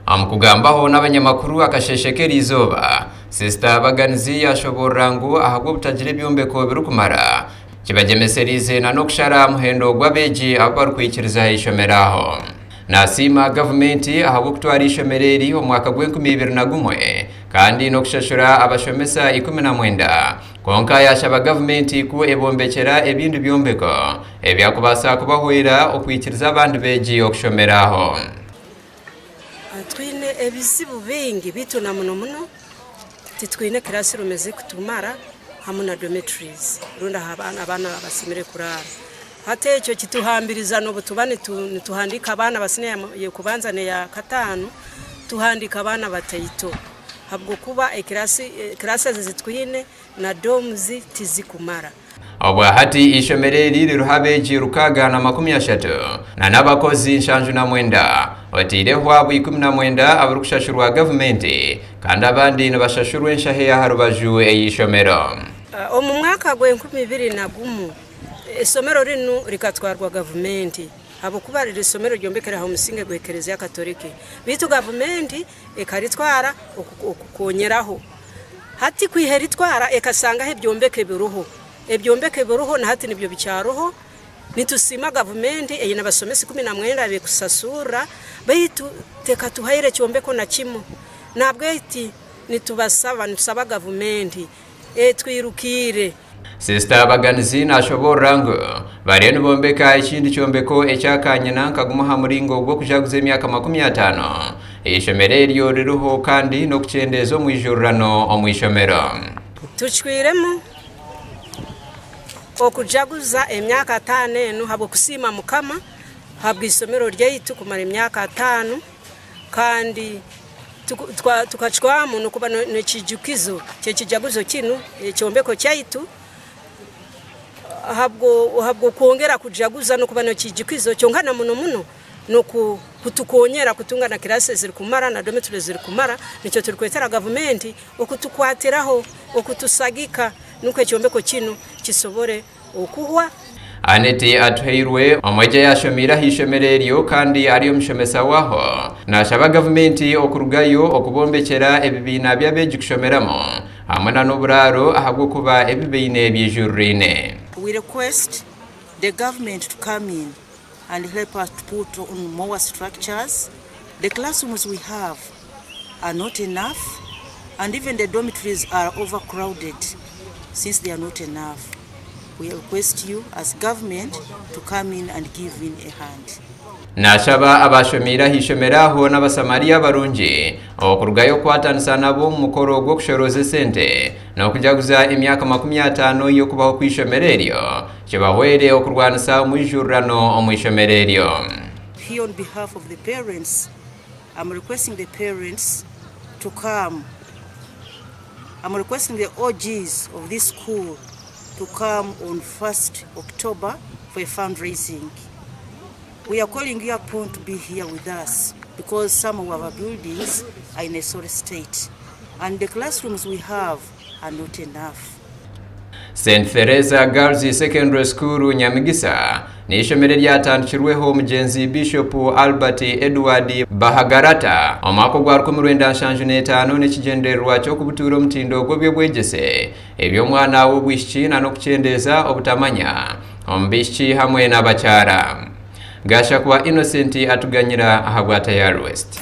Omu kugambaho n'abanyamakuru akasheshe k'eriizooba, Sisita Baganizi yashoborora ngu ahabw'obutagira ebyombeko birikumara kibagyemeseriize na n'okushara muhendo gw'abeegi abu barikwikiriza ishomero aho. Nasiima gavumenti ahabw'okutwara ishomero eri omu mwaka gw'e2001 kandi n'okushashura abashomesa 19, konka yashaba gavumenti ku ebombekyera ebindi byombeko ebyakubaasa kubahwera okwikiriza abandi beegi okushomera aho. Twine ebizibu bingi, bitu na muno muno titwine classroom ezikutumara hamu na dormitories rundi aho abaana basemere kurara. Hati ekyo kituhambiriza n'obu tuba nituhandika abaana basine kubanza neya kataano, tuhandika abaana bataito habwokuba classes zitwine na dorms tizikumara. Obwahati ishomero eri ririho abeegi 630 na n'abakozi 79, otaireho abo 19 abarikushashurwa gavumenti, kandi abandi nibashashurwa enshaho ey'aha rubaju ey'ishomero. Omu mwaka gw'e2001 isomero rinu rikatwarwa gavumenti habwokuba riri isomero ryombekere aha omusinge gw'Ekereziya Katoliki, bitu gavumenti ekaritwara okukonyeraho. Hati kwiha eritwara ekasangaho ebyombeko biruho, ebyombeko biruho na hati nibyo bikyaruho. Nitusiima gavumenti eine abasomesa 19 bekusasurra, baitu tekatuhaire ekyombeko na kimu. Nabweti nitubasaba, nitusaba gavumenti etwirukiire. Sisita Baganizi nashoborora ngu bariyo nibombeka ekindi kyombeko ekyakanyina nkaguma aha muringo gw'okujaguza emyaka 50 ishomero eryo ririho kandi n'okukyendeeza omwijururano omu ishomero. Tucwiremu okujaguza emyaka 50 enu habw'okusiima Mukama habw'isomero ryaitu kumara emyaka 50, kandi tukacwamu nokuba nekijukizo kyekijaguzo kinu ekyombeko kyaitu habwo kwongera kujaguza nokuba nekijukizo kyonka na muno muno noku kutukonyera kutunga na kirasi zirikumara na dormitory zirikumara. Nikyo turikwetera gavumenti okutukwatiraho, okutusagika, nuko ekyombeko kinu kisobore okuhwa. Aneti Atuheirwe, omwegi yashomiire aha ishomero eryo kandi ari omushomesa waho, nashaba gavumenti okurugayo okubombekyera ebibiina by'abeegi kushomeramu hamwe na n'oburaaro ahabw'okuba ebibiina byijururiine. We request the government to come in and help us to put on more structures. The classrooms we have are not enough, and even the dormitories are overcrowded since they are not enough. We request you as government to come in and give in a hand. Nashaba abashomiire aha ishomero aho n'abasamariya abarungi okurugayo okukwatanisa nabo omu mukoro gw'okushoroza esente n'okujaguza emyaka 50 y'okubaho kw'ishomero eryo kibahwere okurwanisa omwijururano omu ishomero eryo. Here, on behalf of the parents, I'm requesting the parents to come. I'm requesting the OGs of this school to come on 1st October for a fundraising. We are calling you upon to be here with us because some of our buildings are in a sorry state and the classrooms we have are not enough. St Theresa Girls Secondary School Nyamigisa n'ishomero eryatandikirweho omugenzi Bishop Albert Edward Bahagarata omwaka ogwa 1975 n'ekigendererwa ky'okubutuura omutindo gw'ebyobwegyese eby'omwana w'obwishiki na n'okukyendeeza obutamanya omu bishiki hamwe n'abakyara. Gashakuba Innocent atuganyira ahabwa Tayari West.